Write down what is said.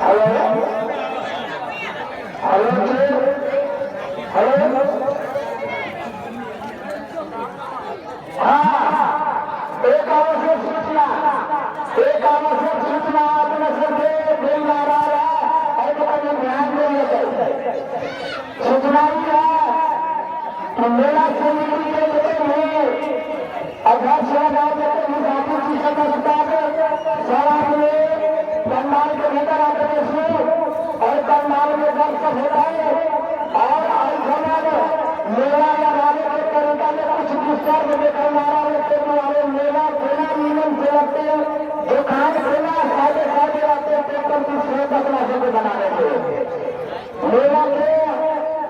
Hello hello जी, hello. हाँ, एक आवश्यक सूचना, एक आवश्यक सूचना अपने सबके दिल में आ रहा है और तो कभी ध्यान नहीं देते। सूचना ये है कि मेला समिति के जितने भी अध्यक्ष हैं, जितने भी साथी जी सदस्यता सब अपने पंडाल के भीतर आकर बैठिए और पंडाल में दर्शक हो रहे और मेला लगाने के तरीका में कुछ डिस्टर्ब देखल जा रहा है।